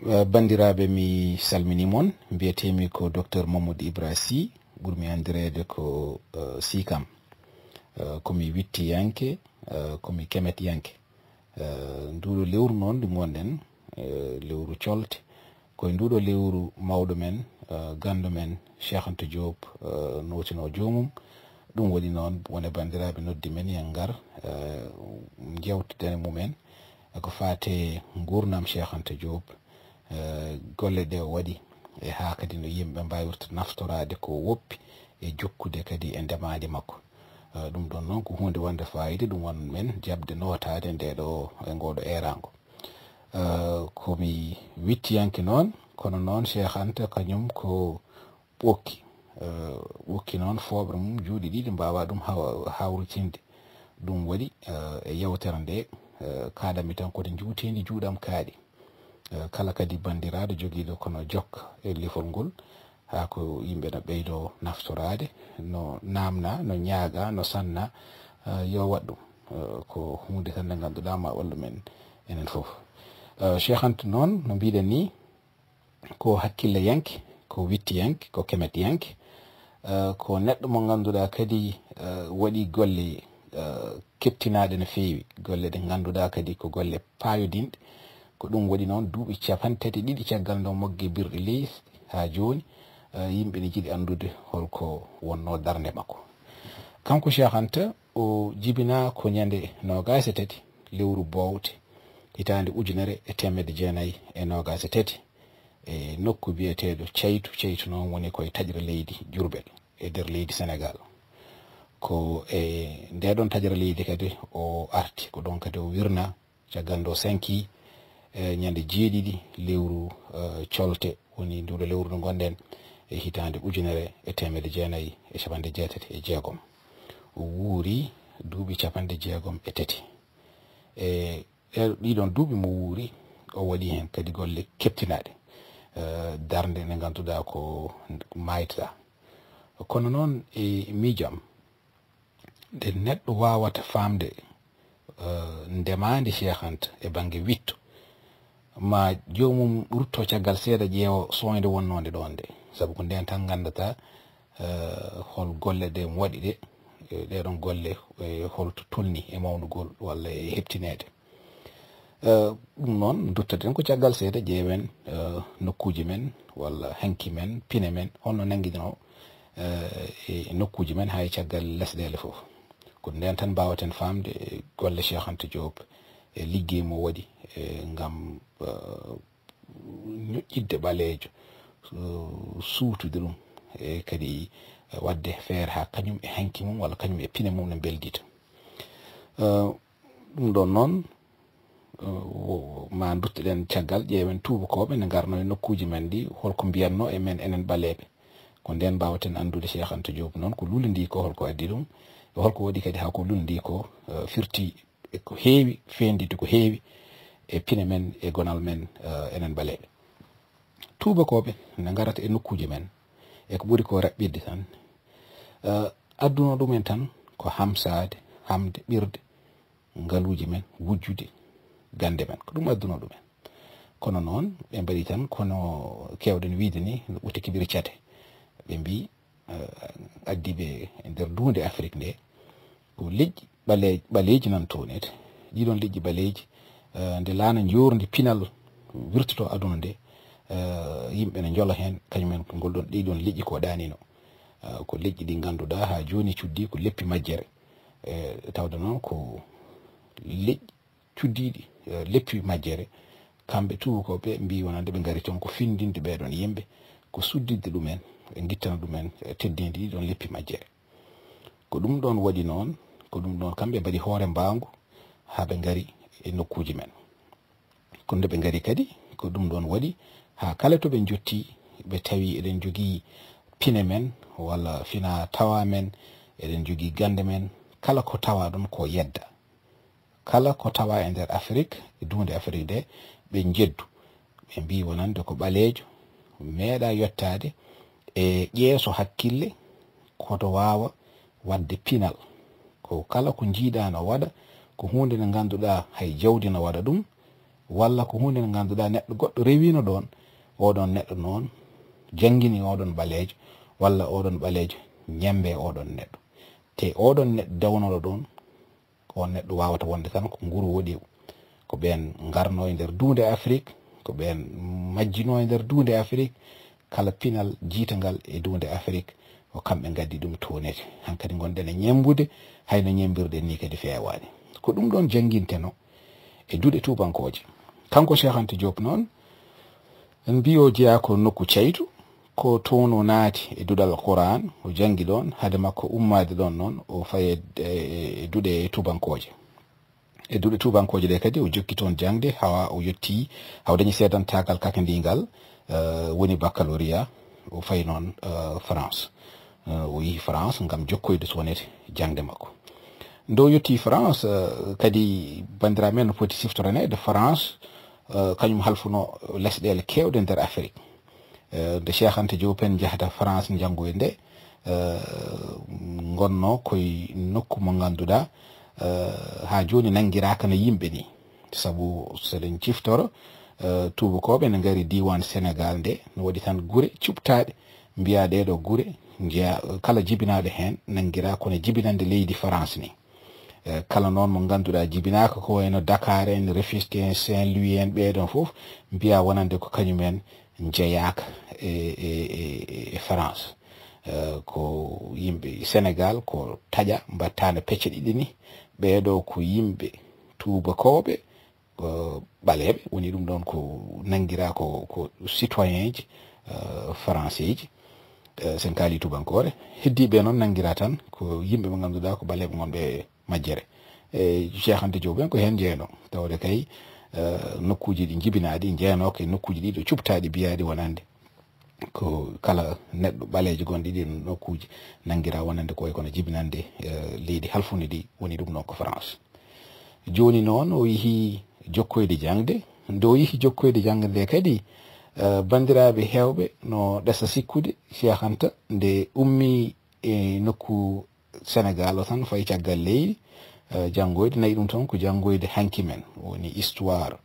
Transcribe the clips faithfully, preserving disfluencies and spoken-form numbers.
Eh, banndiraaɓe, mi salminii mon. Mbiyetee-mi ko Docteur Mamadou Ibra Sy, ɓurmi anndireede ko, eh, Sikam. Eh, ko mi wittiyanke, eh, ko mi kemetyanke. Eh, nduuɗo lewru noon ndu ngonɗen, eh, lewru colte. Ko e nduuɗo lewru mawɗo men, eh, ganndo men, Cheikh Anta Diop, eh, nootinoo joomum. Ɗum waɗi noon, won e banndiraaɓe noddi men, yen ngar, eh, njeewtiden e mumen e ko faati e nguurndam Cheikh Anta Diop, eh, golle ɗe o waɗi, e haa kadi no yimɓe mbaawirta naftoraade ko woppi e jokkude kadi e ndemaandi makko. Eh, ɗum ɗoon noon ko huunde wonde faayiida, ɗum won men jaɓde nootaade ndee ɗoo, e ngoo ɗoo eeraango. Eh, ko mi wittiyanke noon, kono noon Cheikh Anta kañum ko ɓokki. Eh, ɓokki noon, fooɓre mum, juuɗe ɗiɗi mbaawaa ɗum haw-, hawritinde. Ɗum waɗi, eh, e yeewtere nde, eh, kaaɗammi tan ko nde njuuteendi juuɗam kaaɗi. Eh, kala kadi banndiraaɗo jogiiɗo kono jokka e lifol ngol, haa ko yimɓe no ɓeydoo naftoraade, no naamna, no ñaaga, no sanna, eh, yo waɗ ɗum. Eh, ko huunde tan nde ngannduɗaa ma wallu men enen fof. Eh, Cheikh Anta noon, no mbiɗen nii, ko hakkilleyanke, ko wittiyanke, ko kemetyanke, eh, ko neɗɗo mo ngannduɗaa kadi, eh, waɗi golle, eh, keptinaaɗe no feewi, golle ɗe ngannduɗaa kadi ko golle paayodinɗe. Ko ɗum waɗi noon duuɓi capanɗe tati e ɗiɗi caggal nde o moggi birɗi leydi haa jooni, eh, yimɓe ne njiɗi anndude holko wonnoo darnde makko. Kanko Cheikh Anta, o jibinaa ko ñande noogaas e tati lewru Boowte, hitaande ujunere e teemedde jeenayi e noogaas e tati, e nokku biyeteeɗo Caytu. Caytu noon woni koye taƴre leydi Jurbel, e nder leydi Senegaal. Ko e ndee ɗoon taƴre leydi kadi o arti, ko ɗoon kadi o wirnaa, caggal nde o sankii, e ñande jeeɗiɗi lewru, eh, colte, woni nduuɗo lewru ndu ngonɗen, e hitaande ujunere e teemedde jeenayi e capanɗe jeetati e jeegom. O wuuri duuɓi capanɗe jeegom e tati. E ɗee, ɗii ɗoon duuɓi mo wuuri, o waɗi heen kadi golle keptinaaɗe, eh, darnde nde ngannduɗaa ko maaytataa. Kono noon e miijam, nde neɗɗo waawata faamde, eh, ndemaande Cheikh Anta e bannge wiɗto, ma joomum rutto caggal seeɗa ƴeewa sooynde wonnoonde ɗoon nde. Sabu ko ndeen tan nganndataa, eh, hol golle ɗe mo waɗi ɗe, eh, ɗee ɗoon golle, eh, holto tolni e mawnugol walla e heɓtineede. Eh, ɗum noon, duttoɗen ko caggal seeɗa, ƴeewen, eh, nokkuuji men walla hanki men, pine men, holno nannginoo, eh, e nokkuuji men haa e caggal lesɗeele fof. Ko ndeen tan mbaawaten faamde, eh, golle Cheikh Anta Diop e liggey mo waɗi, eh, ngam, eh, ñoƴƴidde ɓaleejo, eh, suutude ɗum, e kadi, eh, waɗde feere haa kañum e hanki mum walla kañum e pine mum ne mbeldita. Eh, ɗum ɗoon noon, eh, wo-, ma nduttoɗen caggal, ƴeewen tuubakooɓe ne ngarnoo e nokkuuji men ɗi, holko mbiyatnoo e men enen ɓaleeɓe. Ko ndeen mbaawaten anndude Cheikh Anta Diop noon ko lulindii ko, holko addi ɗum, e holko waɗi kadi haa ko lulindii ko, eh, firti e ko heewi, feewnditi ko heewi e pine men, e gonal men, eh, enen ɓaleeɓe. Tuubakooɓe ne ngarata e nokkuuji men, e ko ɓuri ko raɓɓiɗde tan, eh, adduno ɗumen tan ko hamsaade, hamde, ɓirde ngaluuji men, wujjude gannde men. Ko ɗum adduno ɗumen. Kono noon, ɓe mbaɗi tan kono keewɗen wiyde ni, no ɓutti kibiri cate. Ɓe mbii, eh, addi ɓe e nder duunde Afrik nde, ko leƴƴi ɓale-, ɓaleeji nan toon. Ɗii ɗoon leƴƴi ɓaleeji, eh, nde laana njoorndi pinal wirtoto aduna nde, eh, yimɓe ne njola heen, kañum en ngol ɗoon, ɗii ɗoon leƴƴi ko ɗaanino. Eh, ko leƴƴi ɗi ngannduɗaa haa jooni cuddi ko leppi majjere. Eh, tawde noon ko leƴƴi cuddiiɗi, eh, leppi majjere, kamɓe tuubakooɓe mbii wonande ɓe ngari toon ko findinde ɓee ɗoon yimɓe, ko suddinde ɗumen, e ngittana ɗumen, eh, teddeendi ɗii ɗoon leppi majjere. Ko ɗum ɗoon waɗi noon, ko ɗum ɗoon kamɓe mbaɗi hoore mbaangu haa ɓe ngari e nokkuuji men. Ko nde ɓe ngari kadi, ko ɗum ɗoon waɗi haa kala to ɓe njotti, ɓe tawi eɗen njogii pine men walla fina tawa men, eɗen njogii gannde men, kala ko tawa ɗoon ko yedda. Kala ko tawa e nder Afrik, e duunde Afrik nde, ɓe njeddu. Ɓe mbii wonande ko ɓaleejo meeɗa yottaade e ƴeeso hakkille, koto waawa waɗde pinal. Ko kala ko njiiɗaa no waɗa, ko huunde nde ngannduɗaa hay jawdi no waɗa ɗum, walla ko huunde nde ngannduɗaa neɗɗo goɗɗo rewiino ɗoon, oɗon neɗɗo noon janngini oɗon ɓaleejo, walla oɗon ɓaleejo ñemmbe oɗon neɗɗo. Te oɗon neɗɗo dawnooɗo ɗoon, on neɗɗo waawata wonde tan ko nguru woɗewu. Ko ɓeen ngarnoo e nder duunde Afrik, ko ɓeen majjinoo e nder duunde Afrik, kala pinal jiitangal e duunde Afrik, ko kamɓe ngaddi ɗum toonete. Hankadi ngonɗen e ñemmbude, hay no ñemmbirɗen nii kadi feewaani. Ko ɗum ɗoon janngintenoo e duɗe tuubankooje. Kanko Cheikh Anta Diop noon, en mbiyi o jeyaa ko nokku caytu, ko toon o naati e duɗal Quraan, o janngi ɗoon, hade makko ummaade ɗoon noon, o fayi e, e, e duɗe tuubankooje. E duɗe tuubankooje ɗe kadi, o jokki toon jaŋde, haa o yotti, haa o dañi seedantaagal kakandiingal, eh, woni baccalauréat, o fayi noon, eh, France. Eh, o yehi France ngam jokkoyde toon e jaŋde makko. Nde o yotti France, eh, kadi banndiraaɓe men no poti siftoraneede, France, eh, kañum halfuno lesɗeele keewɗe nder Afrik. Eh, nde Cheikh Anta Diop en njahata France njanngoyde nde, eh, ngonnoo koye nokku mo ngannduɗaa, eh, haa jooni nanngiraaka no yimɓe nii. Sabu so eɗen ciftoro, eh, tuubakooɓe ne ngari diiwaan Senegaal nde, no waɗi tan gure cuɓtaaɗe, mbiyaa ɗee ɗoo gure, njeyaa, kala jibinaaɗo heen nanngiraa kono jibinannde leydi France nii. Eh, kala noon mo ngannduɗaa jibinaaka ko wayno Dakar en, Rufisque en, Saint-Louis en, ɓee ɗoon fof mbiyaa wonande ko kañum en njeyaaka e, e, e, e France. Eh, ko yimɓe Senegaal ko taƴa mbattaano pecce ɗiɗi ni. Ɓee ɗoo ko yimɓe tuubakooɓe, eh, ɓaleeɓe, woni ɗum ɗoon ko nanngiraa ko, ko citoyenji, eh, français ji, eh, sen kaali tuubankoore. Heddiiɓe noon nanngiraa tan ko yimɓe ɓe ngannduɗaa ko ɓaleeɓe ngonɓe majjere. E Cheikh Anta Diop en ko heen jeyanoo, tawde kay, eh, nokkuuji ɗi jibinaaɗi jeyanoo ko e nokkuuji ɗi ɗo cuɓtaaɗi mbiyaaɗi wonande ko kala neɗɗo ɓaleejo gonɗo ɗiɗi nokkuuji nanngiraa wonande ko wayi kono jibinande, eh, leydi halfundi ndi woni ɗum ɗoon ko France. Jooni noon o yehi jokkoyde jaŋde. Nde o yehi jokkoyde jaŋde nde kadi, eh, banndiraaɓe heewɓe no ɗasa sikkude Cheikh Anta nde ummii e nokku Senegaal o tan fayi caggal leydi, eh, janngoyde, nayi ɗum toon ko janngoyde hanki men, woni histoire.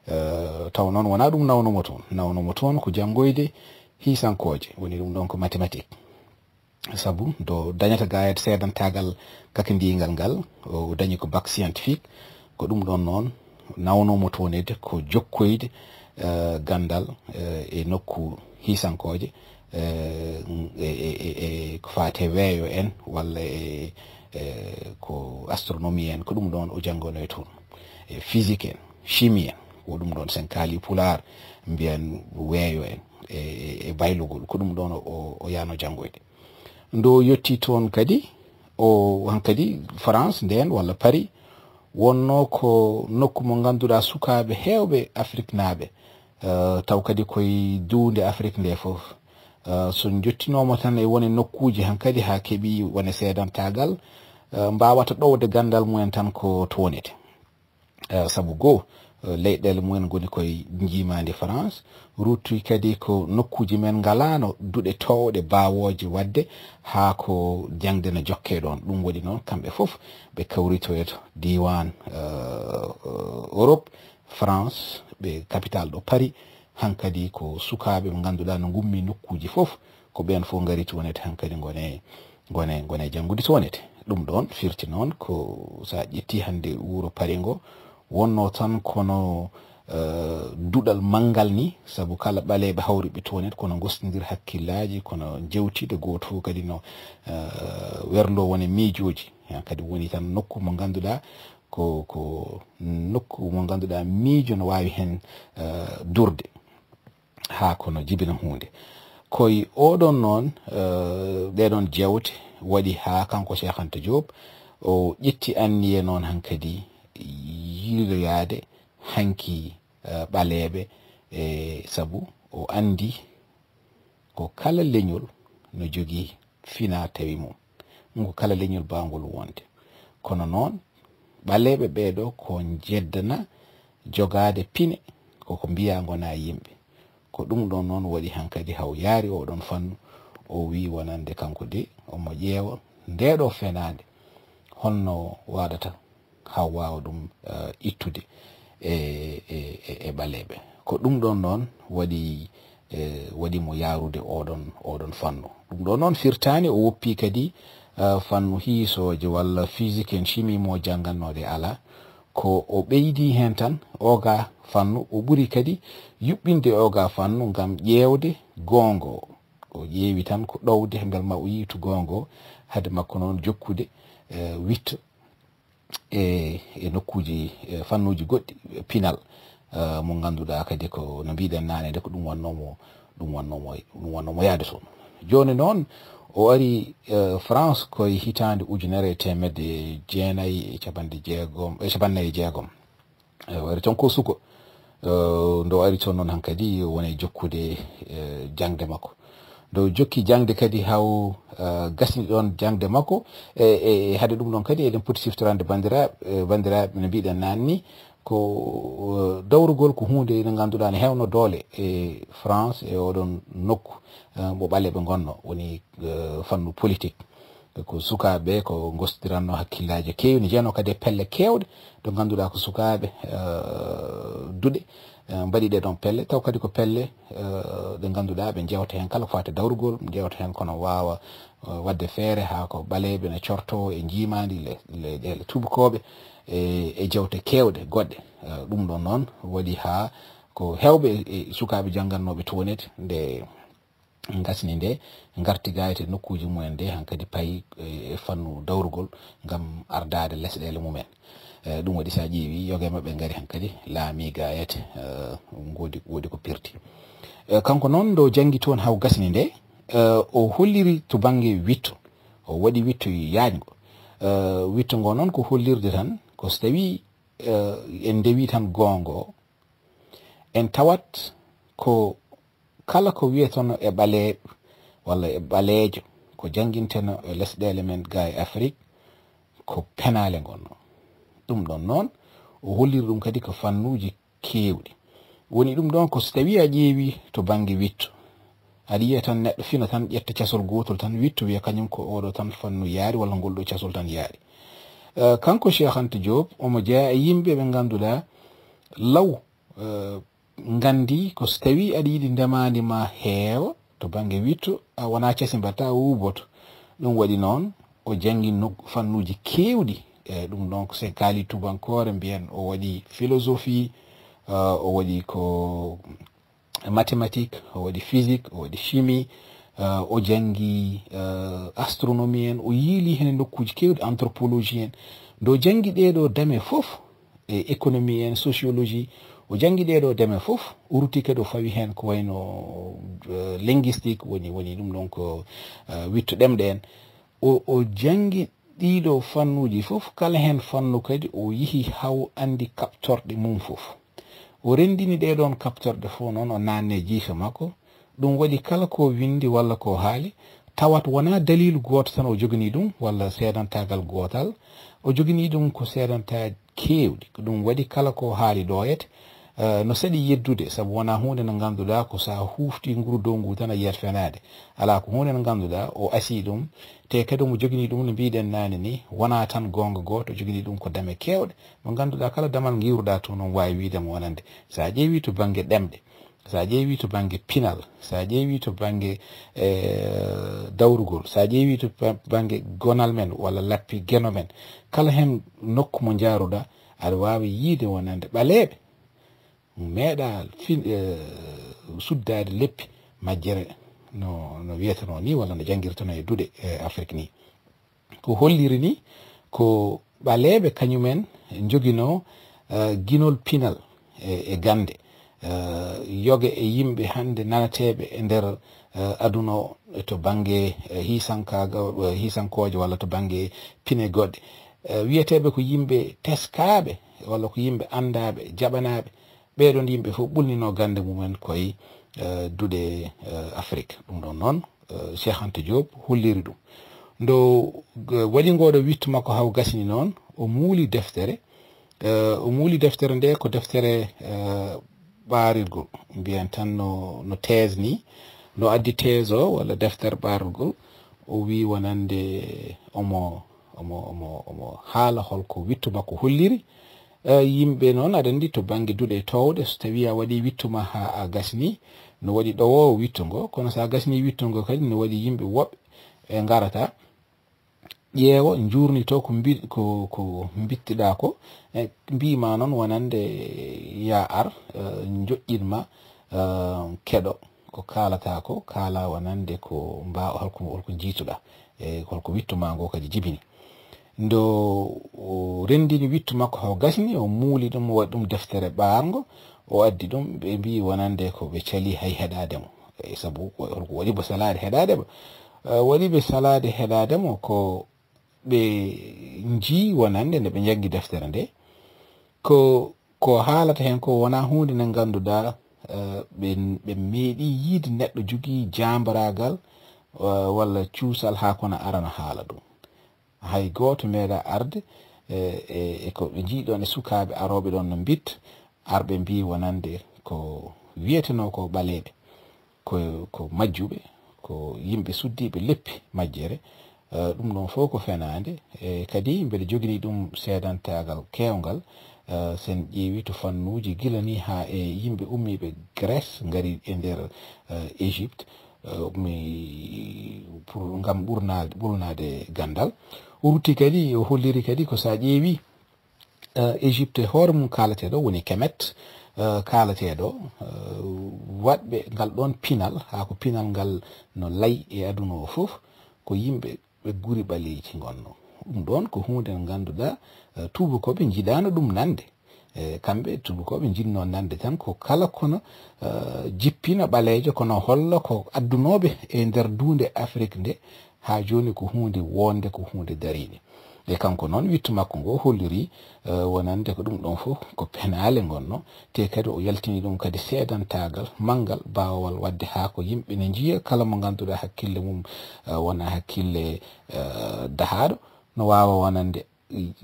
Eh, taw noon wonaa ɗum nawnoo mo toon. Nawnoo mo toon ko janngoyde hiisankooje, woni ɗum ɗoon ko mathématique. Sabu nde o dañata gaayat seedantaagal kakandiingal ngal, o dañi ko bac scientifique, ko ɗum ɗoon noon nawnoo mo toon ede ko jokkoyde, eh, ganndal, eh, e nokku hiisankooje, eh, e, e, e, e ko faati e weeyo en, walla e, e ko astronomie en, ko ɗum ɗoon o janngono e toon. E physique en, chimie en, ko ɗum ɗoon sen kaali pulaar, mbiyen weeyo en, e, e, e baylugol, ko ɗum ɗoon o, o, o yaano janngoyde. Nde o yotti toon kadi, o hankadi France ndeen walla Paris, wonnoo ko nokku mo ngannduɗaa sukaaɓe heewɓe Afriknaaɓe, eh, taw kadi koye duunde Afrik nde fof. Eh, so njottinooma tan e wone nokkuuji hankadi haa keɓi wone seedantaagal, eh, mbaawata ɗowde ganndal mumen tan ko toonete. Eh, sabu goo, eh, leyɗeele mumen ngoni koye njiimaandi France, ruttoyi kadi ko nokkuuji men ngalaano duɗe toowɗe baawooje waɗde haa ko jaŋde no jokkee ɗoon. Ɗum waɗi noon kamɓe fof ɓe kawritoyto diiwaan, eh, eh, Europe, France, ɓe capital ɗo Paris, hankadi ko sukaaɓe ɓe ngannduɗaa no ngummi nokkuuji fof, ko ɓeen fof ngari toonete hankadi ngone, ngone, ngone janngude toonete. Ɗum ɗoon firti noon ko so a ƴetti hannde wuro Paris ngo, wonnoo tan kono, eh, duɗal manngal ni, sabu kala ɓaleeɓe hawriɓe toonete kono ngostondir hakkillaaji, kono jewtide gooto fof kadi no, eh, werloo wone miijooji. Heen kadi woni tan nokku mo ngannduɗaa ko, ko nokku mo ngannduɗaa miijo no waawi heen, eh, durde haa kono jibina huunde. Koye oɗon noon, eh, ɗeɗon jeewte waɗi haa kanko Cheikh Anta Diop o ƴetti anniye noon hankadi yiiloyaade hanki, eh, ɓaleeɓe, e sabu o anndi ko kala leñol no jogii fina tawi mum. Ɗum ko kala leñol baawngol wonde. Kono noon, ɓaleeɓe ɓee ɗoo ko njeddana jogaade pine, koko mbiyaa ngonaa yimɓe. Ko ɗum ɗoon noon waɗi hankadi haw yaari oɗon fannu, o wii wonande kanko de, omo ƴeewa ndee ɗoo fenaande, holno waɗata haa waawa ɗum, eh, ittude. e, e, e, e ɓaleeɓe. Ko ɗum ɗoon noon waɗi, e, waɗi mo yaarude oɗon, oɗon fannu. Ɗum ɗoon noon firtaani o woppii kadi, eh, fannu hiisooje walla physique en chimie mo janngannoode alaa. Ko o ɓeydii heen tan ooga fannu, o ɓuri kadi yuɓɓinde ooga fannu ngam ƴeewde goonga o. O ƴeewi tan ko ɗowde mbel ma o yiytu goonga o, hade makko noon jokkude, eh, witto e, e nokkuuji, e fannuuji goɗɗi, pinal, eh, mo ngannduɗaa kadi ko no mbiɗen naane nde ko ɗum wannoo mo, ɗum wannoo mo, ɗum wannoo mo yahde toon. Jooni noon o ari, eh, France ko e hitaande ujunere e teemedde jeenayi e capanɗe jeegom, e capanɗe nayi e jeegom. Eh, o ari toon ko suko. Eh, nde o ari toon noon hankadi woni e jokkude, eh, jaŋde makko. Nde o jokki jaŋde kadi haw, eh, gasni ɗoon jaŋde makko. E, e, e hade ɗum ɗoon kadi eɗen poti siftorande banndiraaɓe, eh, banndiraaɓe no mbiɗen naane ni, ko, eh, dawrugol ko huunde nde ngannduɗaa ne heewno doole e France e oɗon nokku, eh, mo ɓaleeɓe ngonnoo, woni, eh, fannu politique. Ko sukaaɓe ko ngostiranno hakkillaaji keewi, ne jeyanoo kadi e pelle keewɗe ɗo ngannduɗaa ko sukaaɓe, eh, duɗe, eh, mbaɗi ɗee ɗoon pelle, taw kadi ko pelle, eh, ɗe ngannduɗaa ɓe njewta heen kala ko faati e dawrugol, njewta heen kono waawa, eh, waɗde feere haa ko ɓaleeɓe ne cortoo e njiimaandi le, le, le tuubakooɓe e, e jewte keewɗe goɗɗe. Eh, ɗum ɗoon noon waɗi haa ko heewɓe e sukaaɓe janngannooɓe toonede nde ngasni nde, ngarti gayte nokkuuji mumen nde, hankadi payi e, e fannu dawrugol ngam ardaade lesɗeele mumen. Eh, ɗum waɗi so a ƴeewi yoga e maɓɓe ngari hankadi laami gayte, eh, ngoodi, woodi ko pirti. Eh, kanko noon nde o janngi toon haw gasni nde, eh, o holliri to bannge witto. O waɗi witto yaaƴngo. Eh, witto ngo noon ko hollirde tan, ko so tawii, eh, en ndewii tan goonga o, en tawat ko kala ko wiyeteno e ɓaleeɓe walla e ɓaleejo ko jannginteno e lesɗeele men ga e Afrik, ko penaale ngonno. Ɗum ɗoon noon, o holliri ɗum kadi ko fannuuji keewɗi. Woni ɗum ɗoon ko so tawii a ƴeewi to bannge witto, aɗa yiya tan neɗɗo fina tan ƴetta casol gootol tan witto wiya kañum ko oɗo tan fannu yaari walla ngol ɗo casol tan yaari. Eh, kanko Cheikh Anta Diop, omo jeyaa e yimɓe ɓe ngannduɗaa law, eh, nganndi ko so tawii aɗa yiɗi ndemaandi ma heewa to bannge witto, a wonaa casi mbaɗta, a wuuboto. Ɗum waɗi noon, o janngi nok-, fannuuji keewɗi. E ɗum ɗoon, ko so en kaalii tuubankoore, mbiyen o waɗi philosophie, eh, o waɗi ko mathématique, o waɗi physique, o waɗi chimie, eh, o janngi, eh, astronomie en, o yiilii heen e nokkuuji keewɗi, anthropologie en. Nde o janngi ɗee ɗoo dame fof, e économie en, sociologie, o janngi ɗee ɗoo dame fof, o rutti kadi o fawi heen ko wayno, eh, linguistique, woni, woni ɗum ɗoon ko, eh, witto ɗemɗe en. O, o janngi ɗii ɗoo fannuuji fof, kala heen fannu kadi o yihi haw anndi kaɓtorɗe mum fof. O renndini ɗee ɗoon kaɓtorɗe fof noon, o naatni e jiife makko. Ɗum waɗi kala ko winndi walla ko haali, tawat wonaa daliilu gooto tan o joganii ɗum, walla seedantaagal gootal. O joganii ɗum ko seedantaaji keewɗi. Ko ɗum waɗi kala ko haali ɗo et, eh, no saɗi yeddude, sabu wonaa huunde nde ngannduɗaa ko so a huuftii nguru dow ngu tan a yiyat fenaande. Alaa, ko huunde nde ngannduɗaa o asii ɗum, te kadi omo joganii ɗum no mbiɗen naane ni, wonaa tan goonga gooto, o joganii ɗum ko dame keewɗe. Mo ngannduɗaa kala damal ngiwruɗaa toon, on waawi wiyde mo wonande. So a ƴeewii to bannge ɗemɗe, so a ƴeewii to bannge pinal, so a ƴeewii to bannge, eh, dawrugol, so a ƴeewii to ba-, bannge gonal men walla lappi geno men, kala heen nokku mo njaaruɗaa, aɗa waawi yiyde wonande ɓaleeɓe meeɗaa fin-, eh, suddaade leppi majjere no, no wiyetenoo ni walla no janngirtenoo e duɗe, eh, Afrik ni. Ko holliri ni ko ɓaleeɓe kañumen njoginoo, eh, ginol pinal e, e gannde. Eh, yoga e yimɓe hannde nanateeɓe e nder, eh, aduna o to bannge, eh, hiisankaaga-, eh, hiisankooje walla to bannge pine goɗɗe. Eh, wiyeteeɓe ko yimɓe teskaaɓe walla ko yimɓe anndaaɓe, jaɓanaaɓe. Ɓee ɗoon yimɓe fof ɓulninoo gannde mumen koye, eh, duɗe, eh, Afrik. Ɗum ɗoon noon, eh, Cheikh Anta Diop holliri ɗum. Nde o, eh, waɗi ngoo ɗoo wittu makko haw gasni noon, o muuli deftere. Eh, o muuli deftere nde ko deftere, eh, ɓaarirgol, mbiyen tan no, no thèse ni, no addi thèse o walla deftere ɓaarirgol. O wii wonande omo, omo, omo, omo haala hol ko wittu makko holliri, Eh, yimɓe noon, aɗa anndi, to bannge duɗe toowɗe, so tawii a waɗii wiɗto ma haa a gasnii, no waɗi ɗowoowo wiɗto ngo, kono so a gasnii wiɗto ngo kadi, no waɗi yimɓe woɓɓe, eh, ngarata, ƴeewa, njuurnitoo ko mbi-, ko, ko mbittiɗaa ko, eh, mbiy ma noon wonande, yaa ar, eh, njoƴƴin ma, eh, keɗo ko kaalataa ko, kaala wonande ko mbaa-, holko, holko njiytuɗaa, e holko wiɗto ma ngo kadi jibini. Ndo o renndini wiɗto makko haa gasni, o muuli ɗum, o waɗi ɗum deftere ɓaarngo, o addi ɗum, ɓe mbiyi wonande ko ɓe calii hay heɗaade mo. E sabu ko, holko waɗi mo salaade heɗaade mo? Eh, waɗi ɓe salaade heɗaade mo ko ɓe njii wonande nde ɓe njanngi deftere nde, ko, ko haalata heen ko wonaa huunde nde ngannduɗaa, eh, ɓe, ɓe meeɗi yiide neɗɗo jogii jaambaraagal, eh, walla cuusal haa kono arana haala ɗum. Hay gooto meeɗaa arde, eh, e, e ko ɓe njii ɗoon e sukaaɓe arooɓe ɗoon no mbit, arɓe mbii wonande ko wiyetenoo ko ɓaleeɓe, ko, ko majjuɓe, ko yimɓe suddiiɓe leppi majjere. Eh, ɗum ɗoon fof ko fenaande. E kadi mbeɗa jogini ɗum seedantaagal keewngal. Eh, sen ƴeewi to fannuuji gila ni haa e yimɓe ummiiɓe Grèce ngari e nder, eh, Égypte, eh, mi, pour ngam ɓurnaade, ɓurnaade ganndal. O rutti kadi, o holliri kadi ko so a ƴeewi, eh, Égypte hoore mum kaalateeɗo woni Kemet, eh, kaalateeɗo, eh, waɗɓe ngal ɗoon pinal, haa ko pinal ngal no lay e aduna o fof, ko yimɓe ɓe guri ɓaleeji ngonno. Ɗum ɗoon ko huunde nde ngannduɗaa, eh, tuubakooɓe njiɗaano ɗum nande. Eh, kamɓe tuubakooɓe njiɗno nande tan ko kala kono, eh, jippina ɓaleejo, kono holla ko addunooɓe e nder duunde Afrik nde, haa jooni ko huunde wonde, ko huunde dariinde. E kanko noon, wiɗto makko ngo holliri, eh, wonande ko ɗum ɗoon fof ko penaale ngonno, te kadi o yaltini ɗum kadi seedantaagal manngal, baawal waɗde haa ko yimɓe ne njiya kala mo ngannduɗaa hakkille mum, eh, wonaa hakkille, eh, dahaaɗo, no waawa wonande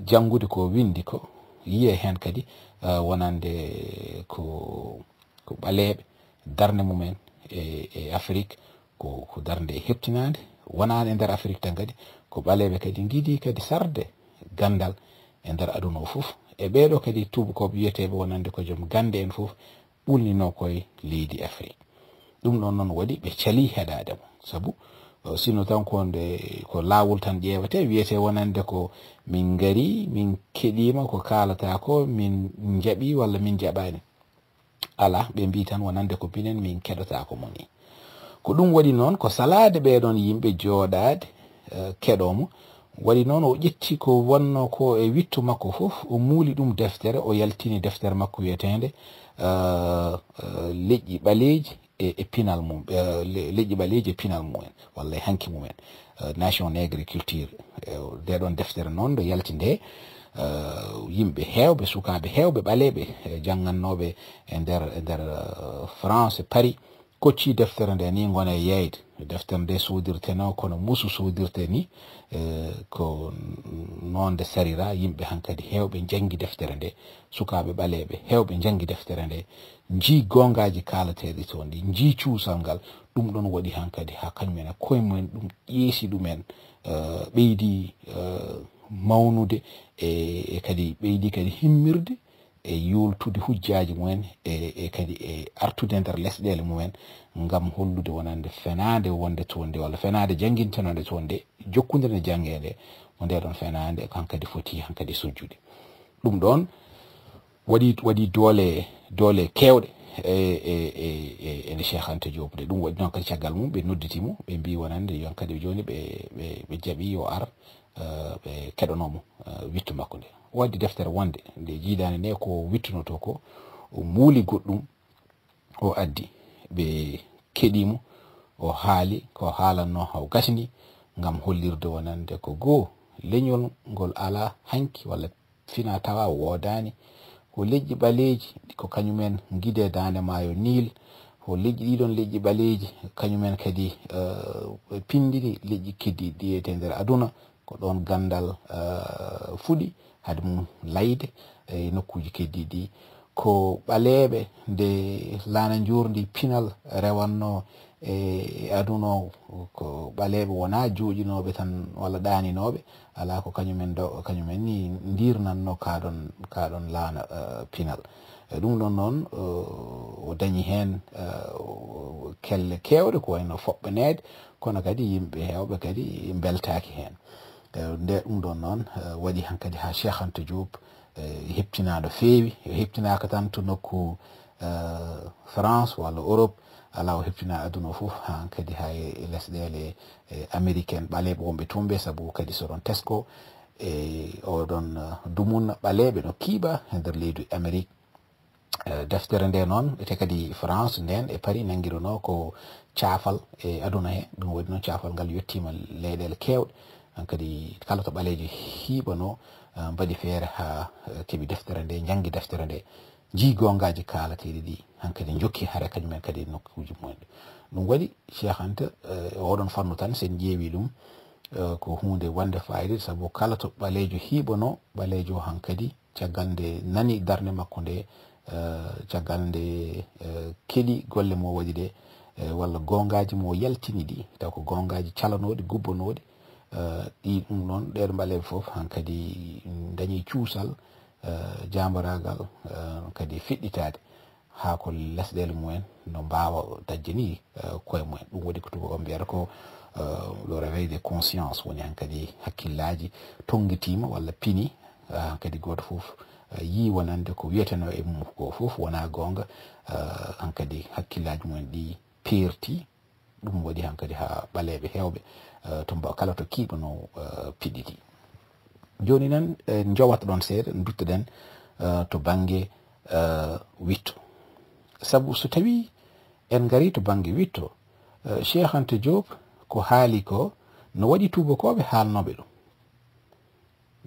janngude ko winndi ko, yiyee heen kadi, eh, wonande ko, ko ɓaleeɓe, darnde mumen e, e Afrik ko, ko darnde heɓtinaande, wonaani e nder Afrik tan kadi, ko ɓaleeɓe kadi ngiɗi kadi sarde ganndal e nder aduna o fof. E ɓeeɗo kadi tuubakooɓe wiyeteeɓe wonande ko joom gannde en fof, ɓulninoo koye leydi Afrik. Ɗum ɗoon noon waɗi ɓe calii heɗaade mo. Sabu, eh, sinno tan ko nde, ko laawol tan ƴeewetee, wiyetee wonande ko min ngarii, min keɗiima ko kaalataa ko, min njaɓii walla min njaɓaani. Alaa, ɓe mbii tan wonande ko minen min keɗotaako mo nii. Ko ɗum waɗi noon ko salaade ɓee ɗoon yimɓe jooɗaade, eh, keɗoo mo. Waɗi noon o ƴetti ko wonnoo ko e wiɗto makko fof, o muuli ɗum deftere, o yaltini deftere makko wiyeteende, eh, eh, Leƴƴi Ɓaleeji e, e Pinal mum, eh, le-, Leƴƴi Ɓaleeji e Pinal mumen, walla e Hanki mumen, eh, Nation Nègre et Culture. Eh, ndee ɗoon deftere noon nde yalti nde, eh, yimɓe heewɓe, sukaaɓe heewɓe ɓaleeɓe, eh, janngannooɓe e nder, e nder, eh, France, Paris, koccii deftere nde nii ngona e yeeyde. Deftere nde soodirtenoo kono musu soodirtee nii, eh, ko noon nde sariraa, yimɓe hankadi heewɓe njanngi deftere nde, sukaaɓe ɓaleeɓe heewɓe njanngi deftere nde, njii goongaaji kaalateeɗi toon ɗi, njii cuusal ngal, ɗum ɗoon waɗi hankadi haa kañum en e koye mumen ɗum ƴeesi ɗumen, eh, ɓeydi, eh, mawnude e, e kadi ɓeydi kadi himmirde, e yooltude hujjaaji mumen, e, e kadi e artude nder lesɗeele mumen, ngam hollude wonande fenaande wonde toon nde, walla fenaande janngintenoonde toon nde, jokkunde nde janngeende, mo ndee ɗoon fenaande hankadi foti hankadi sujjude. Ɗum ɗoon waɗi, waɗi doole, doole keewɗe e, e, e, e, e nde Cheikh Anta Diop nde. Ɗum waɗi noon kadi caggal mum ɓe nodditi mo, ɓe mbii wonande yo hankadi jooni ɓe, ɓe, ɓe jaɓi yo ar, eh, ɓe keɗanoo mo, eh, wiɗto makko nde. O addi deftere wonde nde jiidaande nde ko wiɗtunotoo ko, o muuli goɗɗum, o addi, ɓe keɗii mo, o haali ko haalannoo haa o gasni, ngam hollirde wonande ko goo leñol ngol alaa hanki walla finaa tawaa woodaani. Ko leƴƴi ɓaleeji, ko kañumen ngidee daande maayo Niil. Ko leƴƴi, ɗii ɗoon leƴƴi ɓaleeji, kañumen kadi, eh, pinndini leƴƴi keddiiɗi ɗi etee nder aduna. Ko ɗoon ganndal, eh, fuɗi, hade mum layde e nokkuuji keddiiɗi ɗi. Ko ɓaleeɓe nde laana njoorndi pinal rewannoo e aduna o, ko ɓaleeɓe wonaa jooɗinooɓe tan walla ɗaaninooɓe, alaa ko kañumen do, kañumen ni ndiirnannoo kaa ɗoon, kaa ɗoon laana, eh, pinal. E ɗum ɗoon noon, eh, o dañi heen, eh, kelle keewɗe ko wayno foɓɓaneede, kono kadi yimɓe heewɓe kadi mbeltaaki heen. Eh, nde ɗum ɗoon noon, eh, waɗi hankadi haa Cheikh Anta Diop, eh, heɓtinaa no feewi, o heɓtinaaka tan to nokku, eh, France walla Europe, alaa, o heɓtinaa aduna o fof, haa kadi haa e lesɗeele, eh, américaine ɓaleeɓe wonɓe toon ɓe, sabu kadi so ɗoon tesko, e oɗon, eh, dumunna ɓaleeɓe no kiiɓa e nder leydi Amérique. Eh, deftere nde noon, ete kadi France ndeen e Paris nanngiruno ko caafal e aduna he. Ɗum waɗi noon caafal ngal yettiima leyɗeele keewɗe. Hankadi kala to ɓaleejo hiiɓano, eh, mbaɗi feere haa, eh, keɓi deftere nde, njanngi deftere nde. Njii goongaaji kaalateeɗi ɗi, hankadi njokki hare kañumen kadi e nokkuuji mumen. Ɗum waɗi Cheikh Anta, eh, e oɗon fannu tan, so en ƴeewi ɗum, eh, ko huunde wonde faayiida, sabu kala to ɓaleejo hiiɓano, ɓaleejo hankadi, caggal nde nani darnde makko nde, eh, caggal nde, eh, keɗi golle mo waɗi ɗe, eh, walla goongaaji mo yaltini ɗi, taw ko goongaaji calanooɗi, gubbanooɗi, eh, ɗi ɗum noon, ɗeɗo ɓaleeɓe fof hankadi dañi cuusal, eh, jaambaraagal, eh, kadi fiɗɗitaade haa ko lesɗeele mumen no mbaawa dañde ni, eh, koye mumen. Ɗum waɗi ko tubaako mbiyata ko, eh, le réveil de conscience, woni hankadi hakkillaaji tonngitiima walla pini, eh, hankadi gooto fof, eh, yii wonande ko wiyetenoo e mum ko fof wonaa goonga, eh, hankadi hakkillaaji mumen ɗi peerti. Ɗum waɗi hankadi haa ɓaleeɓe heewɓe, eh, to mba-, kala to kiiɓano, eh, piɗɗiti. Jooni noon, en njowat ɗoon seeɗa, nduttoɗen, eh, to bannge, eh, wiɗto. Sabu so tawii en ngarii to bannge wiɗto, eh, Cheikh Anta Diop ko haali ko no waɗi tuubakooɓe haalnooɓe ɗum.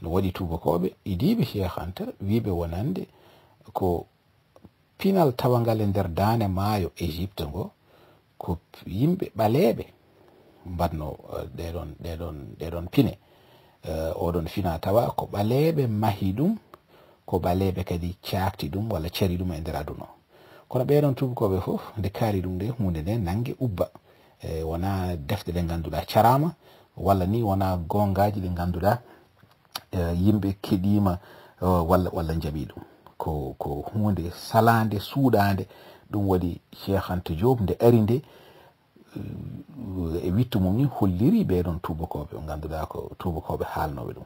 No waɗi tuubakooɓe idiiɓe Cheikh Anta, wiyɓe wonande ko pinal tawangal e nder daande maayo Égypte ngo, ko yimɓe ɓaleeɓe mbaɗno, eh, ɗeɗon, ɗeɗon, ɗeɗon pine. Eh, oɗon fina tawa ko ɓaleeɓe mahi ɗum, ko ɓaleeɓe kadi caakti ɗum walla cari ɗum e nder aduna o. Kono ɓeɗon tuubakooɓe fof, nde kaali ɗum nde, huunde nde nannge ubba. Eh, wonaa defte ɗe ngannduɗaa caraama, walla ni wonaa goongaaji ɗi ngannduɗaa, eh, yimɓe keɗiima, eh, walla, walla njaɓi ɗum. Ko, ko huunde salaande, suuɗaande. Ɗum waɗi Cheikh Anta Diop nde ari nde, eh, e wiɗto mum ni holliri ɓeɗon tuubakooɓe, ɓe ngannduɗaa ko tuubakooɓe haalnooɓe ɗum.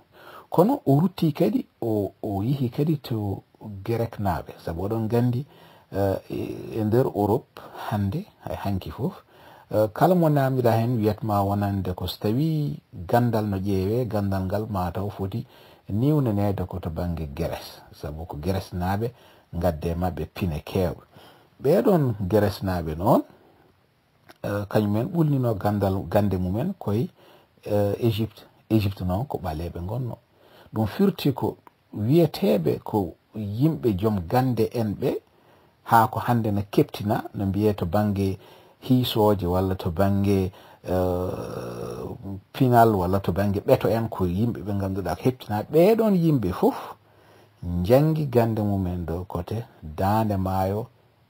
Kono o rutti kadi, o, o yehi kadi to Gereknaaɓe, sabu oɗon nganndi, eh, e, e nder Europe hannde, hay hanki fof, eh, kala mo naamndiɗaa heen wiyat ma wonande ko so tawii ganndal no ƴeewee, ganndal ngal maa taw foti niwnaneede ko to bannge Grèce, sabu ko Grèce naaɓe ngadde maɓɓe pine keewɗe. Ɓeɗon Grèce naaɓe noon, eh, kañumen ɓulnino ganndal, gannde mumen koye, eh, Égypte. Égypte noon ko ɓaleeɓe ngonno. Ɗum firti ko wiyeteeɓe ko yimɓe joom gannde en ɓe, haa ko hannde no keɓtina, no mbiyee to bannge hiisooje walla to bannge, eh, pinal walla to bannge ɓeto en, ko yimɓe ɓe ngannduɗaa ko heɓtina. Ɓeɗon yimɓe fof njanngi gannde mumen ɗo kote daande maayo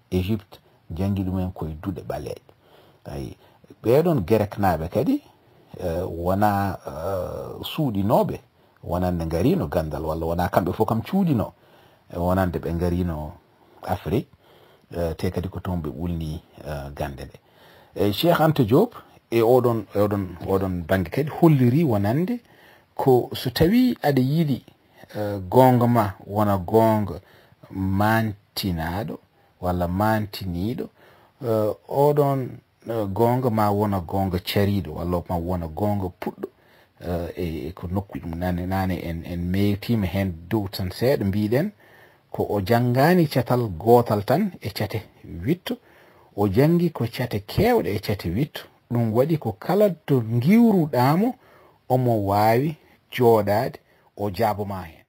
Égypte, njanngi ɗumen koye duɗe ɓaleeje. Ayi, ɓeɗon Gereknaaɓe kadi, eh, wonaa, eh, suuɗinooɓe, wonande ngariino ganndal, walla wonaa kamɓe fof kam cuuɗinoo, eh, wonande ɓe ngariino Afrik, eh, te kadi ko toon ɓe ɓulni, eh, gannde nde. E Cheikh Anta Diop, e oɗon, e oɗon, oɗon bannge kadi holliri wonande ko so tawii aɗa yiɗi, eh, goonga ma wona goonga maantinaaɗo walla maantiniiɗo, eh, oɗon, eh, goonga ma wona goonga cariiɗo walla ma wona goonga puɗɗo, eh, e, e ko nokku ɗum nane, nane en, en meewtiima heen dow tan seeɗa, mbiɗen ko o janngaani catal gootal tan e cate wiɗto, o janngi ko cate keewɗe e cate wiɗto. Ɗum waɗi ko kala to ngiwruɗaa mo, omo waawi jooɗaade, o jaabo ma heen.